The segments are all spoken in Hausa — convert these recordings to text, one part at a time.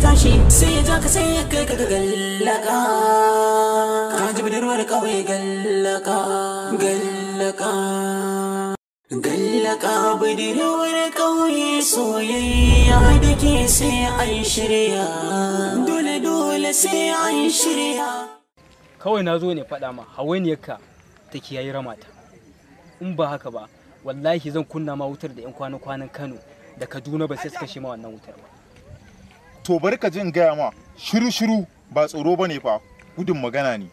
tashi sai ya ja ka sai ya kai ka ga gallaka. Ka ji budurwar ƙauye gallaka, gallaka. Gallaka budurwar ƙauye soyayya da ke sai an shirya. Dole dole sai an shirya. Kawai na zo ne faɗa ma hawainiyarka ta kiyayi ramata. In ba haka ba, wallahi zan kunna ma wutar da 'yan kwana-kwanan Kano da Kaduna ba sai suka shi ma wannan wutar ba. To bari ka jin gaya ma, shiru-shiru ba tsoro bane fa, gudun magana ne.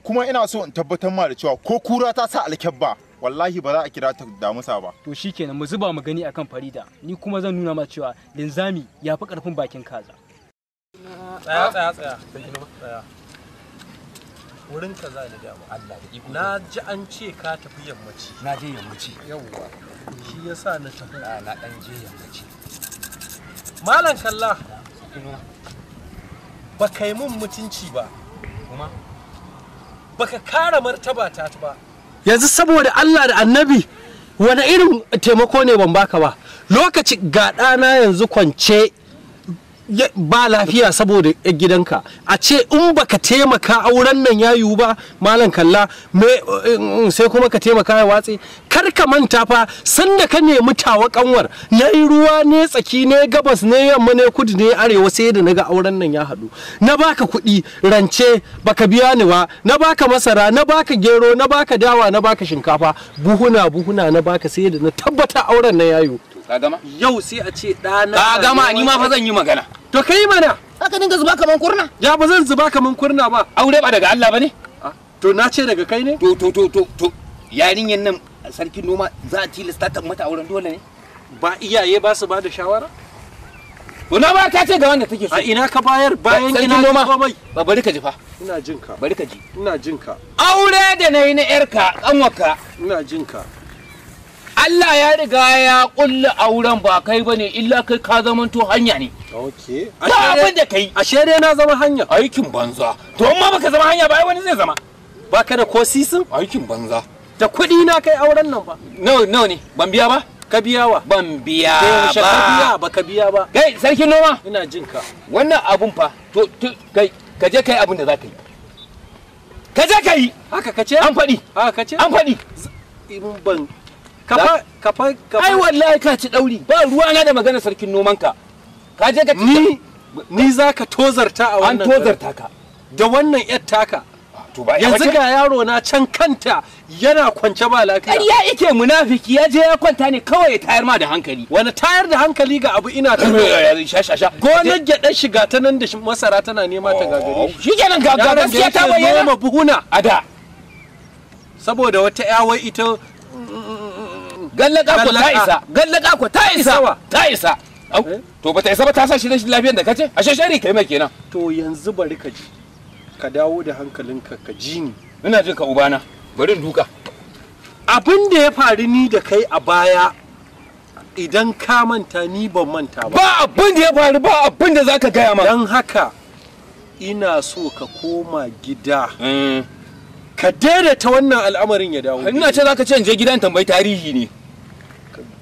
Kuma ina so in tabbatar ma da cewa ko kura ta sa alkyabba, wallahi ba za a kira ta damusa ba. To shikenan mu zuba mu gani akan Farida, ni kuma zan nuna ma cewa linzami ya fi karfin bakin kaza. Tsaya tsaya tsaya. Tsaya. Wurin ka za ni dama. Allah da iko. Na ji an ce ka tafi yammaci. Na je yammaci. Yawwa. Shi yasa na tafi. Na dan je yammaci. Malam Kalla. Ba kai mun mutunci ba. Kuma? Baka kara martaba ta ba. Yanzu saboda Allah da Annabi wani irin taimako ne ban baka ba. Lokaci ga ɗana yanzu kwance ba lafiya saboda gidanka, a ce in baka taimaka auren nan ya yiwu ba Malam Kalla, sai kuma ka taimaka ya watse. Kar ka manta fa sanda ka nemi tawa kanwar, na yi ruwa ne tsaki ne gabas ne yamma ne kudu ne arewa, sai da naga auren nan ya haɗu. Na baka kuɗi rance baka biya ni ba, na baka masara, na baka gero, na baka dawa, na baka shinkafa, buhuna buhuna na baka, sai da na tabbata auren nan ya yiwu. Ka gama? Yau sai a ce ɗana. Ka gama, ni ma fa zan yi magana. To kai mana. Haka dinga zuba kaman kurna. Ya ba zan zuba kaman kurna ba. Aure ba daga Allah bane? To na ce daga kai ne? To to to to to yarinyan nan sarkin noma za a tilasta ta mata auren dole ne? Ba iyaye ba su ba da shawara? To na ba ta ce ga wanda take so. A ina ka bayar bayan ina noma? Ba bari ka ji fa. Ina jin ka. Bari ka ji. Ina jin ka. Aure da nayi na yarka kanwarka. Ina jin ka. Allah ya riga ya kulla auren ba kai bane, illa kai ka zamanto hanya ne. Okay. Ba abin da kai. Ashe dai na zama hanya. Aikin banza. To amma baka zama hanya ba ai wani zai zama. Baka da ko sisin? Aikin banza. Da kuɗi na kai auren nan fa. Nawa nawa ne? Ban biya ba? Ka biya wa? Ban biya ba. Ka biya ba ka biya ba. Kai sarkin noma. Ina jin ka. Wannan abun fa to kai ka je kai abin da za ka yi. Ka je ka yi. Haka ka ce? An faɗi. Haka ka ce? An faɗi. In ban kafa kafa kafa. Ai wallahi ka ci dauri, ba ruwa na da magana sarkin noman ka. Ka je ka ni zaka tozarta a wannan. An tozarta ka da wannan yar taka. To ba yanzu ga yaro na can kanta yana kwance ba lafiya. Ƙarya yake munafiki, ya je ya kwanta ne kawai ya tayar ma da hankali. Wani tayar da hankali ga abu ina ta sha sha sha. Gonar gyaɗar shiga ta nan da masara tana nema ta gagare shi. Shikenan ga gaskiya ta bayyana. Noma buhuna a da. Saboda wata ƴa ita gallaka ko ta isa, gallaka ko ta isa, ta isa. To bata isa ba, ta sa shi rashin lafiyar da kace? Ashe shari kai mai kenan. To yanzu bari ka ji. Ka dawo da hankalinka ka ji ni. Ina jin ka ubana. Bari in duka. Abin da ya faru ni da kai a baya, idan ka manta ni ban manta ba. Ba abin da ya faru, ba abin da zaka gaya ma. Dan haka ina so ka koma gida. Ka daidaita wannan al'amarin ya dawo. Ina ce zaka ce in je gidan tambayi tarihi ne.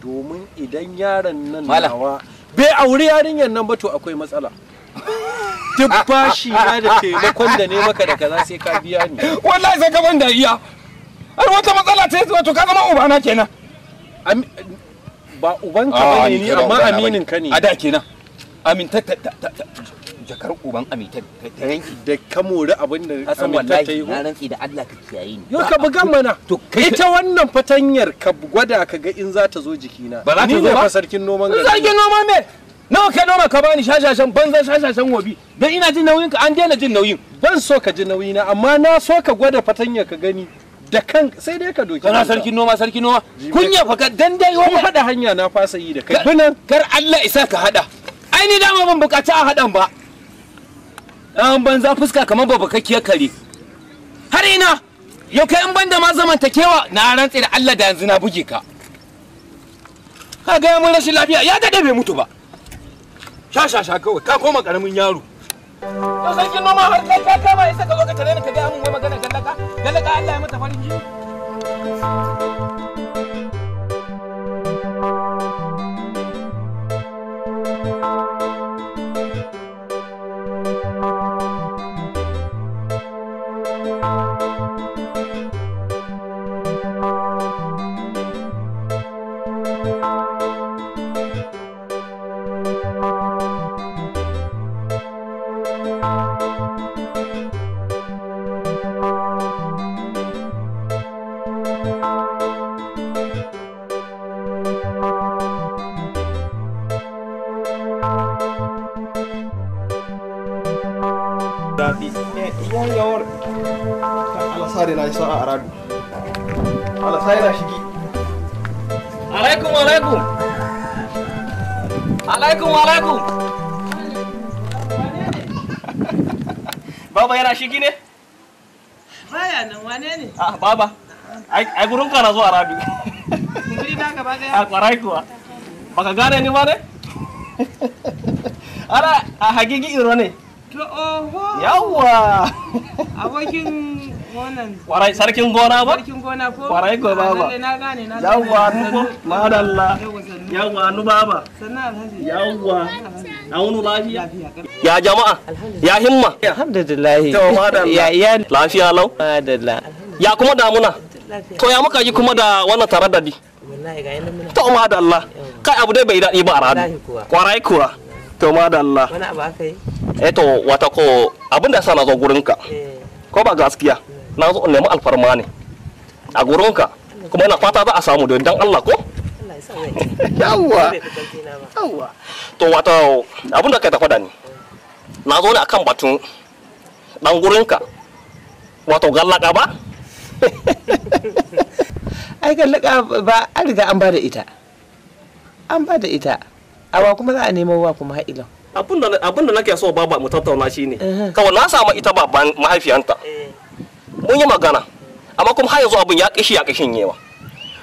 Domin idan yaron nan nawa bai auri yarinyar nan ba to akwai matsala. Duk bashi na da taimakon da ne maka da kaza sai ka biya ni. Wallahi sai ka ban da iya. Har wata matsala ce wato ka zama ubana kenan. Ba ubanka bane ni amma aminin ka ne. A da kenan. Amin ta jakar uban aminta ta yanki da ka mori abin da aminta ta yi. Na rantsi da Allah ka kiyaye ni. Yau ka bugan mana. Ita wannan fatanyar ka gwada ka ga in za ta zo jikina. Ba za ta zo ba. Ni ne fa sarkin noman gari. Sarkin noma me? Nawa ka noma ka bani shashashan banza shashashan wobi. Dan ina jin nauyin ka an daina jin nauyin. Ban so ka ji nauyi na amma na so ka gwada fatanyar ka gani. Da kan sai dai ka doki. Kana sarkin noma sarkin noma. Kunya fa ka dan dai ko hada hanya na fasa yi da kai. Binan kar Allah isa ka hada. Ai ni dama ban bukaci a hadan ba. An banza fuska kamar babakakkiyar kare. Har ina yau kai in banda ma zamantakewa na rantse da Allah da yanzu na buge ka. Ka ga mun rashin lafiya ya dade bai mutu ba. Sha sha sha kawai ka koma karamin yaro. To sarkin noma har kai ka kama isa ka zo ka tare ni ka ga mun wai magana gallaka. Gallaka Allah ya mata farin jini. daɗi. Yawar. Allah sa dai na yi sa'a a radu. Allah sa yana shigi. Alaikum alaikum. Alaikum alaikum. Baba yana shigi ne? Baya nan wane ne? Ah baba. Ai gurin ka na zo a radu. Guri na gaba daya. A kwarai kuwa. Baka gane ni ba ne? Ana a hagigi iro ne. To oho. Yawwa. Abokin gonan. Kwarai sarkin gona ba? Sarkin gona ko? Kwarai ko baba. Lalle na gane na gane. Yawwa nu madalla. Yawwa nu baba. Sannu alhaji. Yawwa. Aunu lafiya. Ya jama'a. Ya himma. Alhamdulillah. To madalla. Ya iyali. Lafiya lau. Madalla. Ya kuma damuna. To ya muka yi kuma da wannan taraddadi. Wallahi ga yana muna. To madalla. Kai abu dai bai daɗi ba a radu. Kwarai kuwa. To madalla. Wani abu aka yi? Eh to wata ko abin da sa na zo gurinka. Ko ba gaskiya. Na zo in nemi alfarma ne. A gurinka. Kuma ina fata za a samu don dan Allah ko? Yawwa. Yawwa. To wato abin da kai tafa da ni. Na zo ne akan batun dan gurinka. Wato gallaka ba? Ai gallaka ba an riga an bada ita. An bada ita. Awa kuma za a nemo wa kuma ha'ilan. Abin da nake so baba mu tattauna shine. Kawai na samu ita baban mahaifiyanta. Mun yi magana. Amma kuma har yanzu abin ya kishi ya kishin yewa.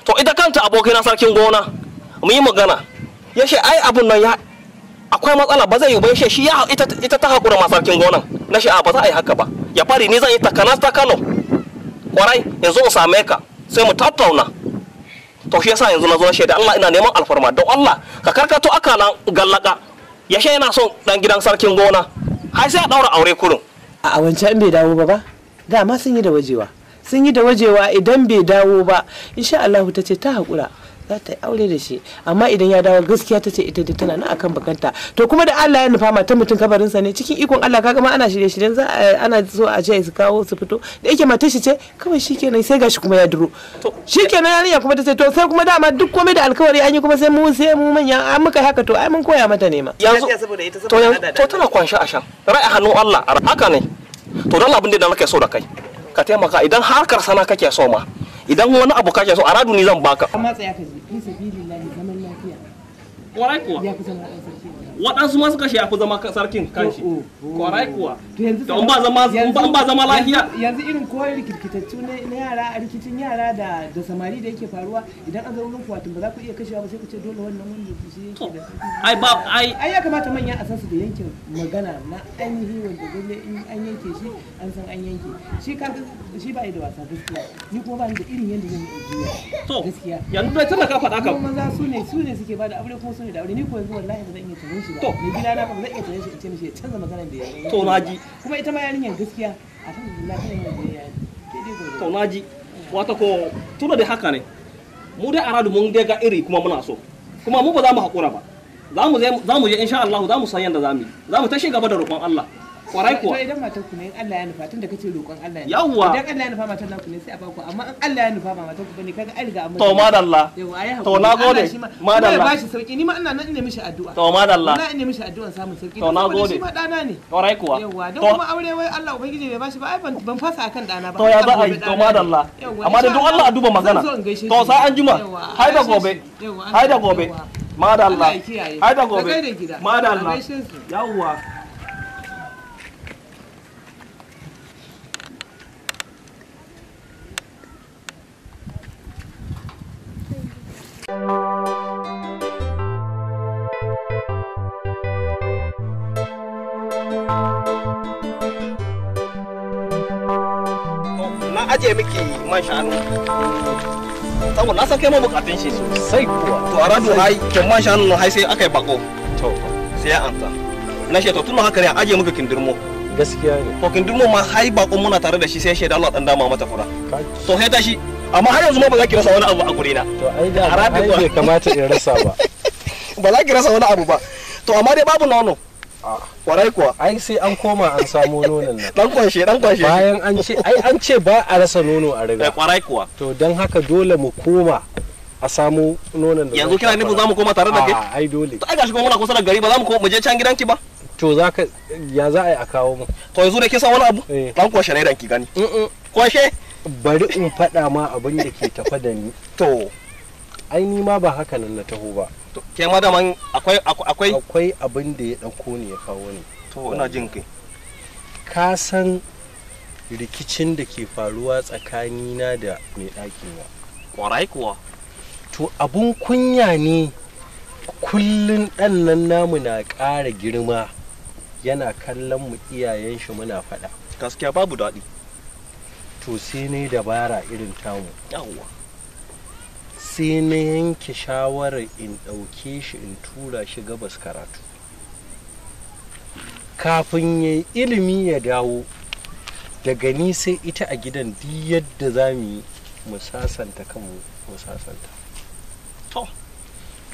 To ita kanta abokina sarkin gona mun yi magana. Ya ce ai abun nan ya akwai matsala ba zai yi ba ya ce shi ya ita ta hakura ma sarkin gonan. Na ce a ba za a yi haka ba. Ya fari ni zan yi takanas ta Kano. Kwarai yanzu in same ka sai mu tattauna. To shi yasa yanzu na zo shaida Allah ina neman alfarma don Allah ka karkato akalan gallaka. Ya ce yana son dan gidan sarkin gona. Har sai a daura aure kurin. A wancan bai dawo ba ba? Dama sun yi da wajewa. Sun yi da wajewa idan bai dawo ba insha Allah ta ce ta haƙura za ta yi aure da shi amma idan ya dawo gaskiya ta ce ita dai tana nan akan bakanta. To kuma da Allah ya nufa matan mutum kabarinsa ne cikin ikon Allah kaga ma ana shirye shiryen za ana so a ce su kawo su fito da yake matar shi ce kawai shikenan sai gashi kuma ya duro shikenan yarinya kuma ta ce to sai kuma dama duk komai da alkawari an yi kuma sai mu manya an muka haka to ai mun koya mata ne ma yanzu to tana kwanshi a shan rai a hannun Allah haka ne. To don abin da nake so da kai ka taimaka idan harkar sana kake so ma idan wani abu kake so a radu ni zan baka. Amma tsaya ka ji fi sabilillahi zaman lafiya. Kwarai kuwa. Ya fi zama ɗan sarki. Waɗansu ma suka ce ya fi zama sarkin kanshi. Kwarai kuwa. To yanzu To in ba zama lafiya. Yanzu irin ko rikirkitattu na yara a rikicin yara da samari da yake faruwa idan an zo wurin kuwatin ba za ku iya kashewa ba sai ku ce dole wannan wanda shi yake da. Ai ba ai. Ai ya kamata manya a san su da yankin magana na ainihi wanda dole in an yanke shi an san an yanke. Shi ka shi ba da wasa gaskiya. Ni kuma ba ni da irin yanda zan yi juya. To gaskiya. Yanzu dai tana ka faɗa ka. Kuma maza su ne suke bada aure kuma su ne da aure ni ko yanzu wallahi ba zan iya tunan shi ba. Mai gida na ba zan iya tunan shi in ce mishi ya canza maganar da ya yi. To naji. Kuma ita ma yarinyar gaskiya alhamdulillah tana yin biyayya daidai gwargwado. To naji. Wata ko tuna da haka ne. Mu dai aradu mun dai ga iri kuma muna so. Kuma mu ba za mu haƙura ba. Za mu je insha Allah za mu san yanda za mu yi. Za mu tashi gaba da roƙon Allah. Kwarai kuwa. To idan matar ku ne in Allah ya nufa tunda kace roƙon Allah ne. Yawwa. Idan Allah ya nufa matar naku ne sai a baku amma in Allah ya nufa ba matar ku bane kaga ai riga an To madalla. Yawwa ayi hakuri. To nagode. Madalla. Allah ya bashi sauki ni ma ina nan ina mishi addu'a. To madalla. Ina ina mishi addu'an samun sauki. To nagode. Shi ma dana ne. Kwarai kuwa. Yawwa don kuma aure wai Allah ubangiji bai bashi ba ai ban fasa akan dana ba. To ya za a yi to madalla. Amma da duk Allah a duba magana. To sai an juma. Hai da gobe. Hai da gobe. Madalla. Hai da gobe. Madalla. Yawwa. Na aje miki man shanu saboda na san kai mabukatun shi sosai kuwa. To a radu hai kin man shanu hai sai aka yi bako To sai ya ansa na shi to tun haka ne aje miki kindirmo gaskiya ne. To kindirmo ma hai bako muna tare da shi sai shaida Allah dan dama mata fura. To sai tashi amma har yanzu ma ba za ki rasa wani abu a gurina. To ai da ai bai kamata in rasa ba. Ba za ki rasa wani abu ba. To amma dai babu nono. Kwarai kuwa. Ai sai an koma an samo nonon nan. Dan kwanshe dan kwanshe. Bayan an ce ai an ce ba a rasa nono a riga. Kwarai kuwa. To don haka dole mu koma a samo nonon da Yanzu kina nufin za mu koma tare da ke? A ai dole. To ai gashi kuma muna kusa da gari ba za mu mu je can gidanki ba? To zaka ya za a yi a kawo mu? To yanzu da ke san wani abu? Dan kwashe ne ki gani. Kwashe. Bari in faɗa ma abin da ke tafa da ni. To ai ni ma ba haka nan na taho ba. To ke ma daman akwai akwai akwai abin da ya ɗauko ni ya kawo ni. To ina jin kai. Ka san rikicin da ke faruwa tsakanina da mai ɗakina. Kwarai kuwa. To abun kunya ne kullun ɗan nan namu na ƙara girma yana kallon mu iyayen shi muna faɗa. Gaskiya babu daɗi. To sai na yi dabara irin tamu. Yawwa. Sai na yanke shawarar in ɗauke shi in tura shi gabas karatu. Kafin ya yi ilimi ya dawo, daga ni sai ita a gidan duk yadda za mu yi mu sasanta kanmu mu sasanta. To.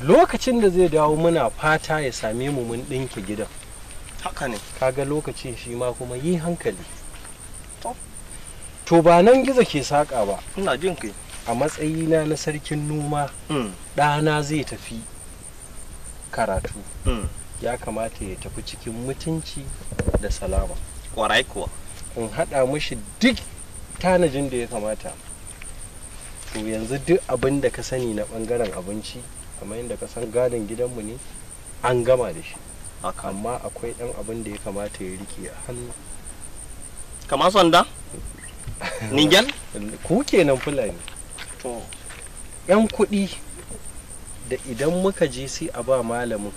Lokacin da zai dawo muna fata ya same mu mun ɗinke gidan. Haka ne. Kaga lokacin shi ma kuma yi hankali. To. To ba nan gizo ke saƙa ba. Ina jin kai. A matsayina na sarkin noma, ɗana zai tafi karatu. Ya kamata ya tafi cikin mutunci da salama. Kwarai kuwa. In haɗa mishi duk tanajin da ya kamata. To yanzu duk abin da ka sani na ɓangaren abinci, kamar yadda ka san gadon gidanmu ne, an gama da shi. Amma akwai ɗan abin da ya kamata ya rike a hannu. Kamar sanda? Ningel? Ku kenan Fulani. To. Yan kuɗi da idan muka je sai a ba malamin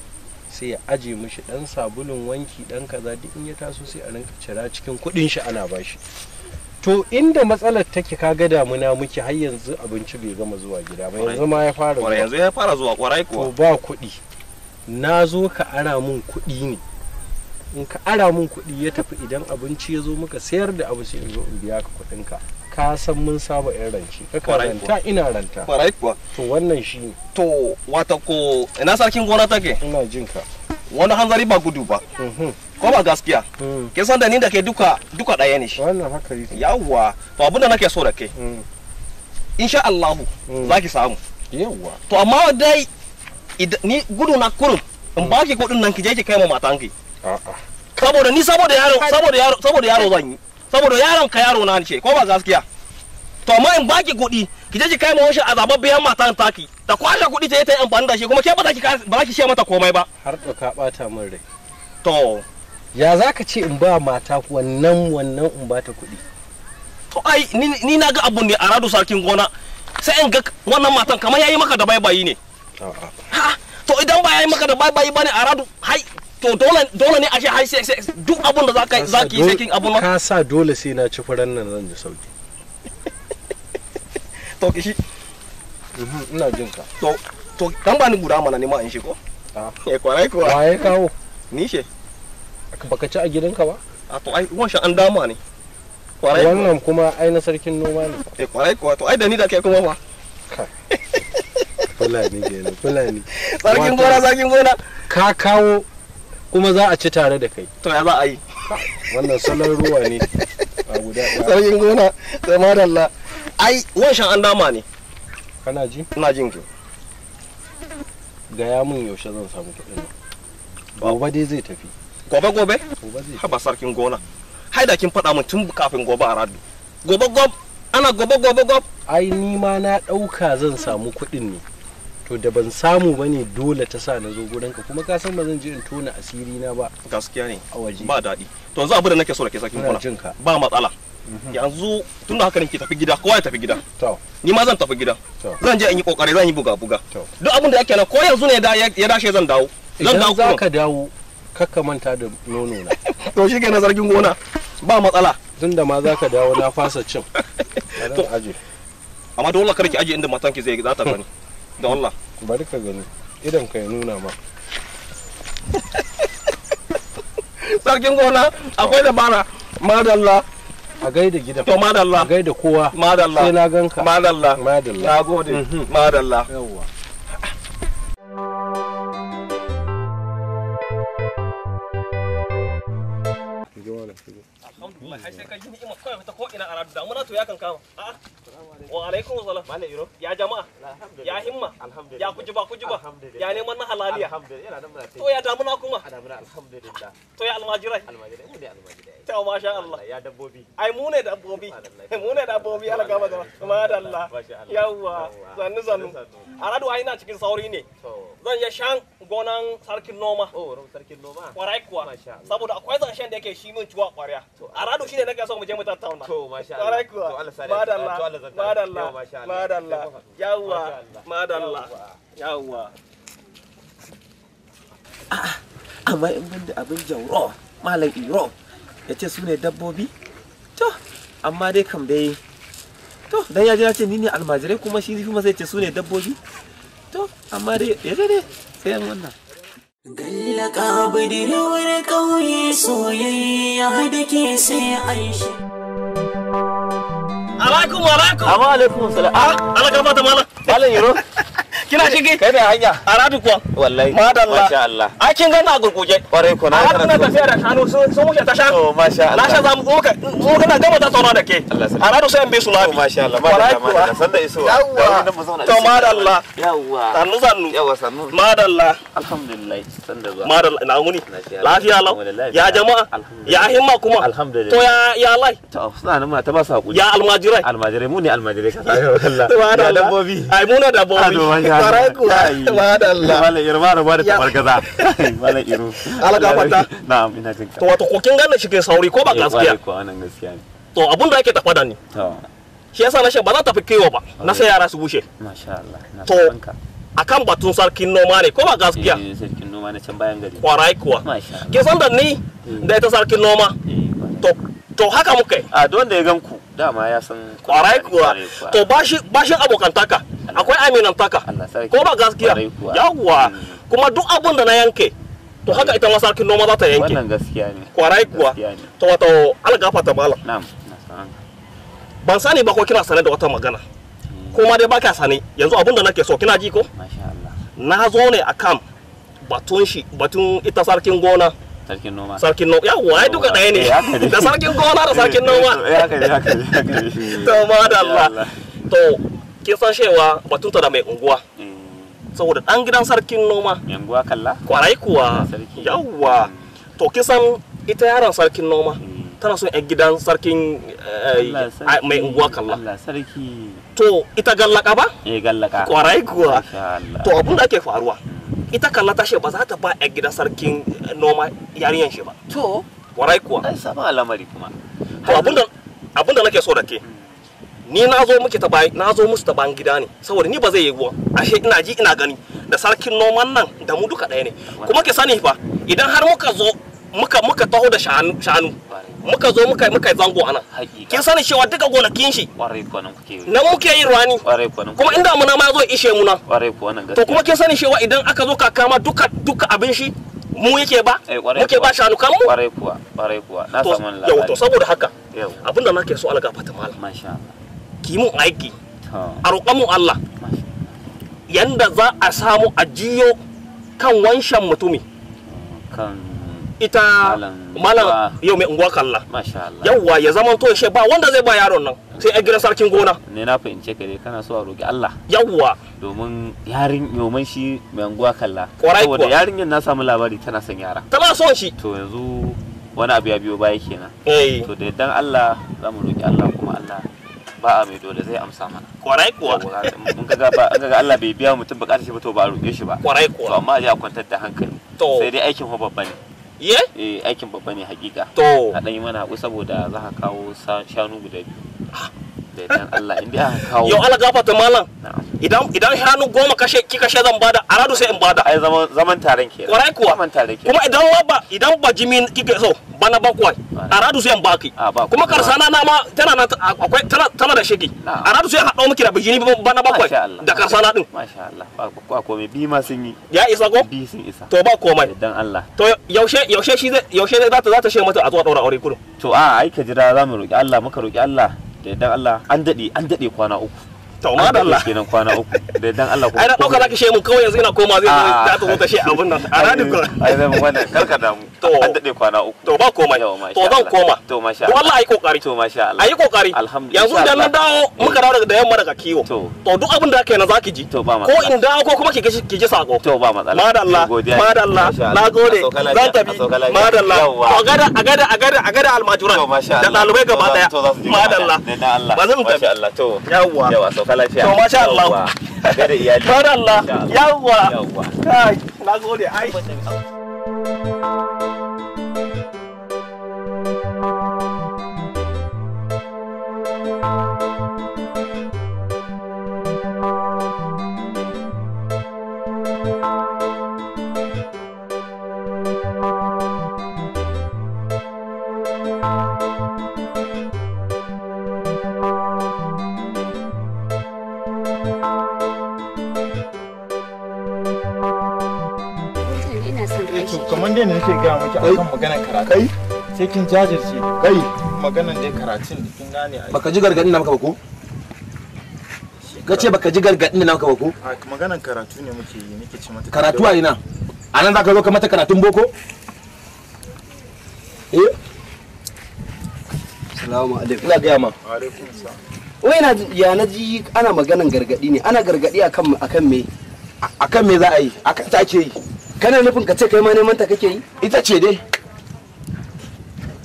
sai ya aje mishi ɗan sabulun wanki ɗan kaza duk in ya taso sai a rinka cira cikin kuɗin shi ana bashi. To inda matsalar take kaga damuna muke har yanzu abinci bai gama zuwa gida ba, yanzu ma ya fara zuwa. Yanzu ya fara zuwa kwarai kuwa. To ba kuɗi. Na zo ka ara mun kuɗi ne. In ka ara mun kuɗi ya tafi idan abinci ya zo muka sayar da abu sai in zo in biya ka kuɗinka. Ka san mun saba yan rance. Ka ranta ina ranta. Kwarai kuwa. To wannan shi ne. To wata ko ina sarkin gona take? Ina jin ka. Wani hanzari ba gudu ba. Ko ba gaskiya? Kin san da ni da ke duka duka ɗaya ne shi. Wannan haka yake. Yawwa. To abin da nake so da kai. Insha Allahu za ki samu. Yawwa. To amma dai ni gudu na kurum in baki kuɗin nan ki je ki kai ma matanki. A'a. Saboda ni saboda yaro saboda yaro saboda yaro zan yi. Saboda yaron ka yaro na ce ko ba gaskiya. To amma in baki kuɗi ki je ki kai ma wani azababbiyan matan taki ta kwashe kuɗi ta yi ta yi amfani da shi kuma ke ba za ki ba za ki ce mata komai ba. Har da ka bata min rai. To ya za ka ce in ba mata wannan wannan in ba ta kuɗi? To ai ni na ga abun ne a radu sarkin gona sai in ga wannan matan kamar yayi maka da baibayi ne. A'a. Ha to idan ba yayi maka da baibayi bane a radu hai to dole dole ne ashe hai sai duk abun da zaka zaki sai kin abun ka sa dole sai na ci furan nan zan ji sauki. To kishi. Ina jin ka. To to dan ba ni guda mana ne ma in shi ko? Eh kwarai kuwa. Waye kawo? Ni she. Baka ci a gidanka ba? A to ai wancan an dama ne. Kwarai kuwa. Wannan kuma ai na sarkin noma ne. Eh kwarai kuwa to ai da ni da kai kuma fa. Fulani kenan Fulani. Sarkin gona sarkin gona. Ka kawo kuma za a ci tare da kai. To ya za a yi? Wannan salon ruwa ne a guda ɗaya. Sarkin gona sai madalla. Ai wancan an dama ne. Kana ji? Ina jin ki. Gaya min yaushe zan samu kuɗin nan. Gobe dai zai tafi. Gobe gobe? Gobe zai. Haba sarkin gona. Hai da kin faɗa min tun kafin gobe a radu. Gobe gob ana gobe gobe gob. Ai ni ma na ɗauka zan samu kuɗin ne. To da ban samu ba ne dole ta sa na zo gurinka kuma ka san ba zan je in tona asiri na ba. Gaskiya ne. A waje. Ba daɗi. To yanzu abu da nake so da ke sarkin Ina gona. jin ka. Ba matsala. Yanzu tun da haka ne ki tafi gida kowa ya tafi gida. To. Ni ma zan tafi gida. To. Zan je in yi kokari zan yi buga buga. To. Duk abin da yake nan ko yanzu ne ya dashe zan dawo. Zan Idan dawo za kurum. ka dawo kakka manta da nono na. To shi kenan sarkin gona. Ba matsala. Tunda ma za ka dawo na fasa cin. Bari To. in aje. Amma dole kar ki aje inda matanki zai za ta gani. Da Allah. Bari ka gani. Idan ka ya nuna ma. Sarkin gona akwai dabara. Madalla. A gaida gidan. To madalla. A gaida kowa. Madalla. Sai na ganka. Madalla. Madalla. Na gode. Madalla. Yawwa. Shigo shigo. Alhamdulillah, ai sai ka ji ni'ima kawai ta ko ina a radu damuna to ya kan kama. A'a. Wa alaikum salam. Malam Iro. Ya jama'a. Alhamdulillah. Ya himma. Alhamdulillah. Ya kujiba kujiba. Alhamdulillah. Ya neman na halaliya. Alhamdulillah. Yana nan muna To ya damuna kuma. A damuna alhamdulillah. To ya almajirai. Almajirai mu ne almajirai. To masha Allah. Ya dabbobi. Ai mu ne dabbobi. Mu ne dabbobi Allah gaba gaba. Madalla. Masha Allah. Yawwa. Sannu sannu. A radu ai ina cikin sauri ne. To. Zan je shan gonan sarkin noma. Oh, ran sarkin noma. Kwarai kuwa. Masha Allah. Saboda akwai zancen da yake shi min ciwa kwarya. A radu shine nake so mu je mu tattauna. To masha Allah. Kwarai kuwa. To Allah sa Madalla. To Allah zanta. Madalla. Yau, masha Allah. Madalla. Sai mun haɗu. Yawwa. Masha Allah. Madalla. Yawwa. Amma in ban da abin jauro Malam Iro ya ce su ne dabbobi to amma dai kam dai to dan ya ji na ce ni ne almajirai kuma shi kuma zai ce su ne dabbobi to amma dai ya je dai sai an wannan. Gallaka budurwar ƙauye soyayya da ke sai an shi. Alaikum alaikum. Amma alaikum salam. Ah, Allah gafarta malam. Malam Iro. Kina shige? Kai ne hanya. A radu kuwa. Wallahi. Madalla. Masha Allah. Ai kin gana a gurguje. Kwarai ko na A radu na tafiya da shanu sun wuce ta shanu. To masha Allah. Na sha za mu muka mu kana gama tattauna da ke. Allah sarki. A radu sai in bi su lafi. To masha Allah. Kwarai Madalla kuwa. madalla. Sanda isowa. Yawwa. Ga wani nan mu zauna da To shi. madalla. Yawwa. Sannu sannu. Yawwa sannu. Madalla. Alhamdulillah. Sanda zuwa. Madalla ina wuni. Lafiya Lafiya lau. Alhamdulillah. Ya jama'a. Alhamdulillah. Ya himma kuma. Alhamdulillah. To ya lai. To suna nan muna ta ba su hakuri. Ya almajirai. Almajirai mu ne almajirai ka sai Allah. Madalla. Ya dabbobi. Ai mu ne dabbobi. Ado masha Allah. Kwarai kuwa. Madalla. Malam Iro ma rabuwa da tabargaza. Malam Iro. Allah gafarta. Na'am ina jin ka. To wato ko kin gane shi ke sauri ko ba Eh, gaskiya. kwarai kuwa wannan gaskiya ne. To abun da yake tafa da ni. To Shi yasa na ce ba za ta fi kiwo ba. Na sai yara su bushe. masha Allah. Na To, san ka. Akan batun sarkin noma ne ko ba gaskiya. Eh, sarkin noma na can bayan gari. Kwarai kuwa. Masha Allah. Kin san da ni da ita sarkin noma. Eh, kwarai. To haka muka yi. A duk wanda ya gan ku dama ya san Kwarai kuwa. To bashin abokantaka akwai aminantaka. Allah sarki. Ko ba gaskiya. Kwarai kuwa. Yawwa. Kuma duk abun da na yanke to haka ita ma sarkin noma za ta yanke. Wannan gaskiya ne. Kwarai kuwa. Gaskiya ne. To wato algafata malam. Na'am. Na san ka. Ban sani ba ko kina sane da wata magana. Ko ma dai ba ka sane. Yanzu abun da nake so kina ji ko? Masha Allah. Na zo ne akan batun shi batun ita sarkin gona. Sarkin noma. Sarkin noma. Yawwa ai duka ɗaya Eh, haka ne. ne. Da sarkin gona da sarkin noma. Eh, haka ne haka ne haka ne. To madalla. Allah. To kin san cewa batunta da mai unguwa Eh, saboda ɗan gidan sarkin noma yanguwa kalla? kwarai kuwa Sarki. yawwa to kin san ita yaron sarkin noma tana son yan gidan sarkin Allah sarki. mai unguwa kalla Allah sarki. to ita gallaka ba Eh gallaka. kwarai kuwa Masha Allah. to abun da ake faruwa ita kalla ta ce ba za ta ba yan gidan sarkin noma yarinyan shi ba To, kwarai kuwa ai sabon al'amari kuma. to abun da nake so da ke ni na zo muke ta bayan na zo musu ta bayan gida ne saboda ni ba zai yi ba ashe ina ji ina gani da sarkin noman nan da mu duka ɗaya ne kuma ke sani fa idan har muka zo muka taho da shanu muka zo muka yi zango anan Hakika. kin sani cewa duka gonakin shi Kwarai kuwa nan kuke yi. nan muke yin rani Kwarai kuwa nan. kuma inda muna ma zo ishe mu nan Kwarai kuwa nan gaskiya. to kuma kin sani cewa idan aka zo kaka ma duka abin shi mu yake ba Eh, kwarai muke kuwa. ba shanu kan mu Kwarai kuwa, kwarai kuwa. Na to samu wani yau to labari. saboda haka Yau. abinda nake so alga fata malam Masha Allah. ki mun aiki To, a roƙon mu Allah masha yanda za a samu a jiyo kan wanshan mutumi Kan ita Malam malam Unguwa. yau mai unguwa kalla masha Allah. yawwa ya zama to shi ba wanda zai ba yaron nan sai a gidan sarkin gona Ne na fahimce ka dai kana so a roki Allah yawwa domin yarin yoman shi mai anguwa kalla. Kwarai Saboda kuwa. yarinyar na samu labari tana son yara. tana son shi To yanzu wani abu ya biyo baya kenan. eh To da yardan Allah za mu roki Allah kuma Allah ba a mai dole zai amsa mana. kwarai kuwa Mun kaga ba an kaga Allah bai biya mutum bukatar shi ba to ba a roƙe shi ba. kwarai To kuwa amma ya kwantar da hankali. To. Sai dai aikin fa babba ne. ye Eh aikin babba ne hakika. to A dan yi mana haƙuri saboda za ka kawo shanu guda biyu. Da yardan Allah in dai aka kawo. yau ala gafarta malam Na'am. idan shanu 10 kashe kika she zan bada aradu sai in bada Ai zaman taron kenan. Kwarai kuwa. Zaman tare kenan. kuma idan ma ba idan ba jimi kike so bana bakwai aradu sai in baki A, ba kuma komai. karsana na ma tana na akwai tana da shege Na'am. aradu sai haɗo miki da bijini bana bakwai Masha Allah. da karsana din Masha Allah. Ba komai bi ma sun yi. ya isa ko Bi sun isa. to ba komai Da yardan Allah. to yaushe shi zai yaushe zai za ta she mata a zuwa ɗaura aure kudu To a ai ka jira za mu roƙi Allah muka roƙi Allah da yardan Allah an daɗe kwana uku. To madalla. Kenan kwana uku. Da dan Allah ko. Ai na dauka zaki she mun kawai yanzu ina koma zai za ta zo ta she abun nan. A radin ko. Ai zai mun wannan karka damu. An dade kwana uku. To ba komai. To zan koma. To masha Allah. To Allah ayi kokari. To masha Allah. Ayi kokari. Alhamdulillah. Yanzu idan na dawo muka dawo daga da yamma daga kiwo. To duk abin da aka yi na zaki ji. To ba matsala. Ko in dawo ko kuma ki ji sako. To ba matsala. Madalla. Madalla. Nagode. Zan tafi. Madalla. To gada a gada a gada a gada almajuran. Da ɗalibai gaba daya. Madalla. Ba zan tafi. Masha Allah. To. Yawwa. Yawa sauka lafiya. To masha Allah. Gada iyali. Madalla. Yawwa. Kai, nagode ai. Kamar dai nake gaya miki akan maganar karatu. Kai sai kin jajirce. Kai maganar dai karatun da kin gane ai. Baka ji gargadin na maka ba ko? Kace baka ji gargadin na maka ba ko? A maganar karatu ne muke yi nake ce mata. Karatu a ina? A nan zaka zo ka mata karatun boko? Eh? Assalamu alaikum. Ina gaya ma. Wa alaikum salam. Wai na ya na ji ana maganar gargadi ne. Ana gargadi akan akan me? Akan me za a yi? Akan ta ake yi. Kana nufin ka ce kai ma neman ta kake yi? Ita ce dai.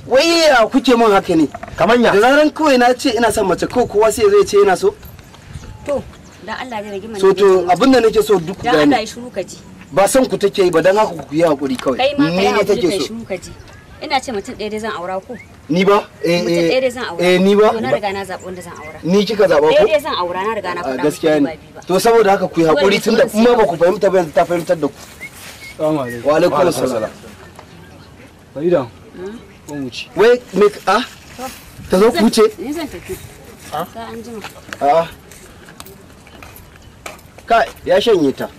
Wai ya kuke mun haka ne? Kaman ya? Da zaran kawai na ce ina son mace ko kowa sai zai ce yana so? To, dan Allah ya rage mana. So to abin da nake so duk Dan Allah ya shiru ka ji. Ba son ku take yi ba dan haka ku yi hakuri kawai. Kai ma kai Ni ne hakuri take kai so. shiru ka ji. Ina ce mutum ɗaya dai zan aura ko? Ni ba? Eh Mutum ɗaya dai zan aura. Eh ni ba? To na riga na zaɓi wanda zan aura. Ni kika zaɓa ko? Ɗaya dai zan aura na riga na A faɗa. gaskiya ne. To saboda haka ku yi hakuri tunda kuma ba ku fahimta ba yanzu ta fahimtar da ku. Assalamu alaikum. Wa alaikum assalam. Farida. Ko mu ci. Wai me ah? Ta zo ku wuce? Ni zan tafi. Sai an jima. A'a. Kai ya shanye ta.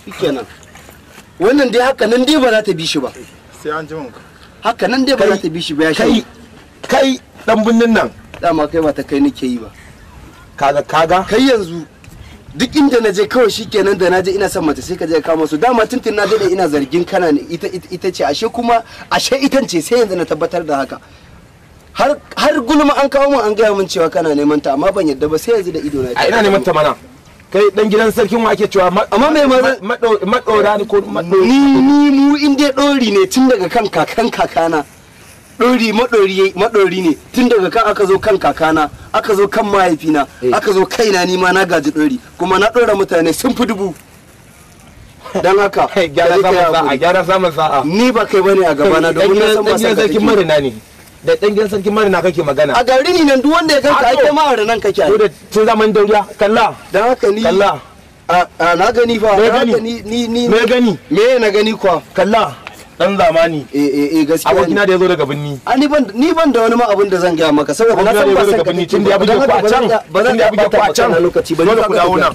Shikenan. Wannan dai haka nan dai ba za ta bi shi ba. Sai an jima. Haka nan dai ba za ta bi shi ba ya shanye. Kai dan binnin nan. Dama kai ba ta kai nake yi ba. Kaga kaga. Kai yanzu duk inda na je kawai shikenan da na je ina son mace sai ka je ka kama su dama tuntun na dade ina zargin kana ne ita ita ce ashe kuma ashe itan ce sai yanzu na tabbatar da haka. Har har gulma an kawo mun an gaya mun cewa kana neman ta amma ban yadda ba sai yanzu da ido na. A ina neman ta mana. Kai dan gidan sarkin wa ake cewa amma me ma madora ne ko ni ni mu in dai dori ne tun daga kan kakan kakana. Dori madori madori ne tun daga kan aka zo kan kakana aka zo kan mahaifina aka zo kaina ni ma na gaji dori kuma na dora mutane sun fi dubu. Dan haka gyara samun sa'a gyara samun sa'a. Ni ba kai bane a gaba na domin na san ba dan gidan sarkin marina ne. Da dan gidan sarkin marina kake magana. A gari ni nan duk wanda ya ganka ai kai ma a nan kake. Ko da tun zaman dauriya kalla. Dan haka ni kalla. A na gani fa. Me gani? Ni ni Me gani? Me na gani kuwa? Kalla. Dan zamani. Eh eh eh gaskiya. Abokina da yazo daga binni. A ni ban ni ban da wani ma abin da zan gaya maka saboda na san ba san ka tun da ya buge ku a can. Ba zan Tun da ya buge ku a can. lokaci ba Dole ku dawo nan.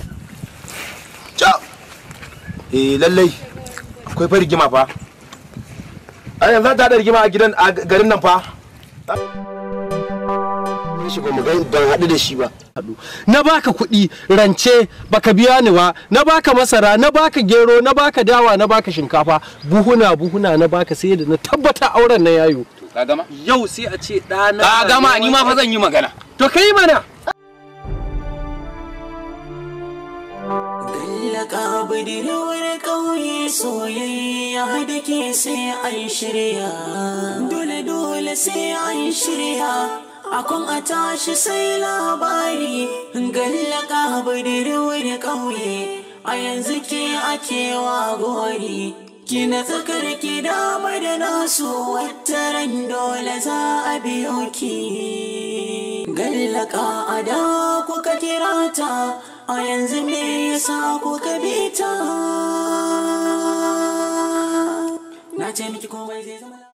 Ciao. Eh lallai akwai fa rigima fa. Ai yanzu ta da rigima a gidan a garin nan fa. Shi ba mu ga ban haɗu da shi ba. Na baka kuɗi rance baka biya ni ba, na baka masara, na baka gero, na baka dawa, na baka shinkafa, buhuna buhuna na baka sai da na tabbata auren na yayo. Ka gama? Yau sai a ce ɗana. Ka gama ni ma fa zan yi magana. To kai mana. Gallaka budurwar ƙauye soyayya da ke sai an shirya. Dole dole sai an shirya. Akon a tashi sai labari. Gallaka budurwar ƙauye a yanzu ke ake wa gori. Kina tsakar ki dama da nasu wataran dole za a biyo ki. Gallaka a da kuka kira ta a yanzu me yasa kuka bi ta. Na ce miki komai zai zama.